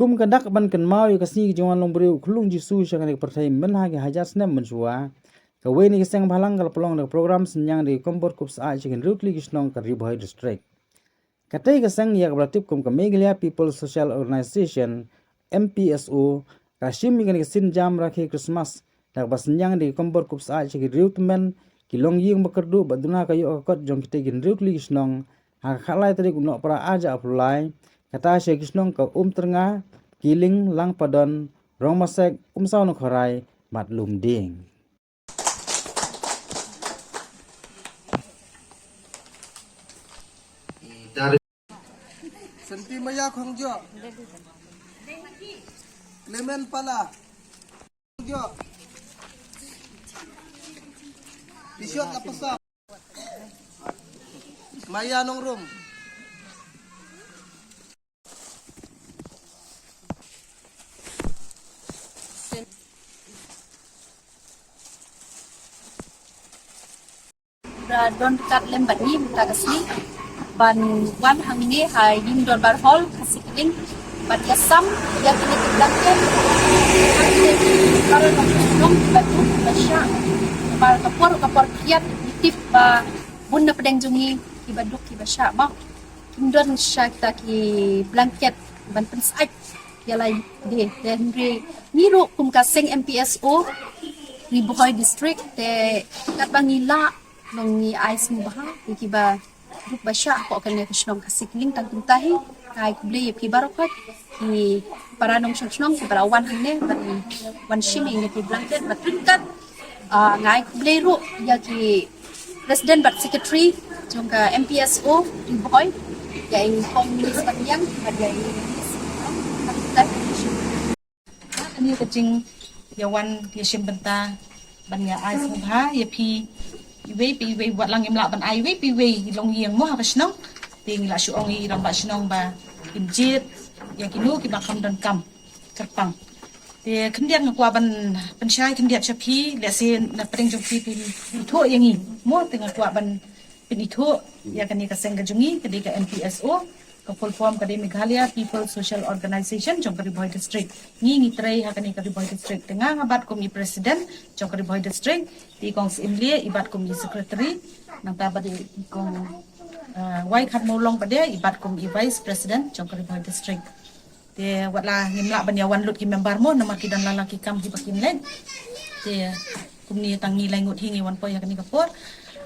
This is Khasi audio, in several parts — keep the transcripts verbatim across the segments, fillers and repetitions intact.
Kum ka dak ban kynmaw ïa ka sngi ka jingwan long briew u khyllung Jisu sha kane ka pyrthei mynha ki hajar snem mynshuwa, kawei na ki seng bhalang ka la pynlong da ka program synñiang da ki kombor kup sah sha ki hynriew tylli ki shnong ka Ri Bhoi District. Katei ka seng ïa kaba la tip kum ka Meghalaya People's Social Organization, M P S O, ka la shim ïa kane ka sienjam rakhe Christmas da kaba synñiang da ki kombor kup sah sha ki riewtymmen, ki longïing ba kyrduh, bad duna ka ïoh ka kot jong kitei ki hynriew tylli ki shnong ha ka khatlai tarik u Nohprah arhajar arphew lai, kata sha ki shnong ka Umtyrnga, Kiling, Langpadon, Rongmasek, Umsaw Nongkhorai bad Lumdieng. Senti Maya Khongjo. Clement Pala. Khongjo. Bishop Lapasa. Maya Nongrum. Ba don kat lem bad ngi mynta ka sngi ban wan hangne ha ïing dorbar hall Khasi Kylling ban ïasam ïa kine ki blanket, ïa kine ki baroh ba shnong ba duk ba shah. Ba ka por ka por khriat ngi tip ba bun na pdeng jong ngi kiba duk kiba shah ba kim don sha kita ki blanket ban pynsah ïa la de. Te hynrei ngi ruh kum ka seng M P S O Ri Bhoi District te katba ngi lah ngi ai sngewbha ïa kiba duk ba shah hapoh kane ka shnong Khasi Kylling. Tang kumta hi nga ai khublei ïa phi baroh ki para nongshong shnong kiba la wan hangne ban wan shim ïa ki blanket bad ryngkat. Ah, nga ai khublei ruh ïa ki president bad secretary jong ka M P S O Ri Bhoi, ïa i Home Minister Paniang bad ïa i Minister Paniang. Kane ka jingïawan ïashim bynta ban ïa ai sngewbha ïa phi iwei pa iwei, wat la ngim lah ban ai iwei pa iwei i longïing mo ha ka shnong. Te ngi la shu ong ïa i rangbah shnong ba im jied ïa kino kiba kham donkam kyrpang. Te khyndiat nga kwah ban pynshai khyndiat sha phi, lehse na pdeng jong phi phin ithuh ïa ngi mo, te nga kwah ban pynithuh ïa kane ka seng ka jong ngi, ka dei ka M P S O, ka full form ka dei Meghalaya People Social Organization jong ka Ri Bhoi District. Ngi ngi trei ha kane ka Ri Bhoi District. Te nga nga bat kum i president jong ka Ri Bhoi District, te i kong Syiem Lieh i bat kum i secretary, nangta bad i kong, ah, Wai Khatmawlong pat de i bat kum i vice president jong ka Ri Bhoi District. Te wat la ngim lah ban ïawan lut ki member mo, namar ki don la la ki kam kiba kin leit. Te kumne tang ngi lai ngut hi ngi wan poi ha kane ka por.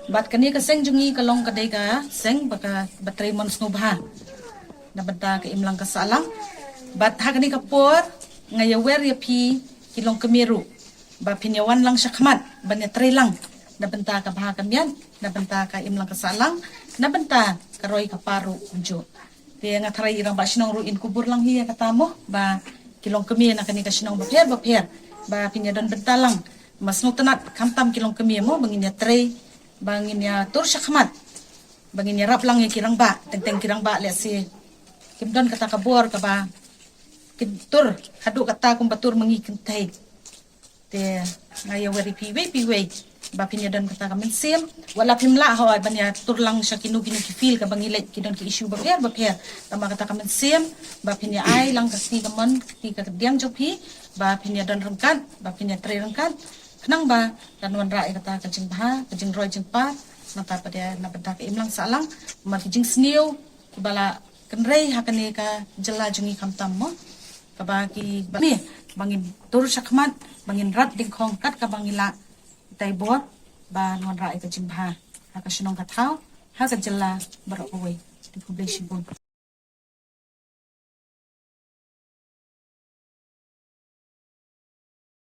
Bad kane ka seng jong ngi ka long ka dei ka seng ba ka ba trei mon sngewbha na bynta ka imlang ka sahlang. Bad ha kane ka por nga ïawer ïa phi ki longkmie ruh ba phin ïawan lang shakhmat ban ïatrei lang na bynta ka bha ka miat, na bynta ka imlang ka sahlang, na bynta ka roi ka par ruh kumjuh. Te nga tharai i rangbah shnong ruh in kubur lang hi ïa kata mo, ba ki longkmie na kane ka shnong bapher bapher ba phin ïadon bynta lang. Ba sngewtynnat khamtam ki longkmie mo, ba ngin ïatrei, ba ngin ïatur shakhmat, ba ngin ïarap lang ïa ki rangbah, teng teng ki rangbah lehse kim don kata ka bor kaba kin tur haduh kata kumba tur ma ngi kynthei. Te nga ïawer ïa phi iwei pa iwei ba phin ïadon kata ka mynsiem. Wat la phim lah hooid ban ïatur lang sha kino kino ki field kaba ngi leit, ki don ki issue bapher bapher. Tangba kata ka mynsiem ba phin ïa ai lang ka kti kamon, ka kti kadiang jong phi, ba phin ïadon ryngkat, ba phin ïatrei ryngkat, khnang ba kan wanrah ïa kata ka jingbha, ka jingroi jingpar, nangta pat de na bynta ka imlang sahlang, namar ki jingsniew kiba la kynrei ha kane ka jylla jong ngi khamtam mo, kaba ki ba ne ba ngin tur shakhmat, ba ngin rat dyngkhong kat kaba ngi lah, tai bor ban wanrah ïa ka jingbha ha ka shnong ka thaw, ha ka jylla baroh kawei. Te khublei shibun.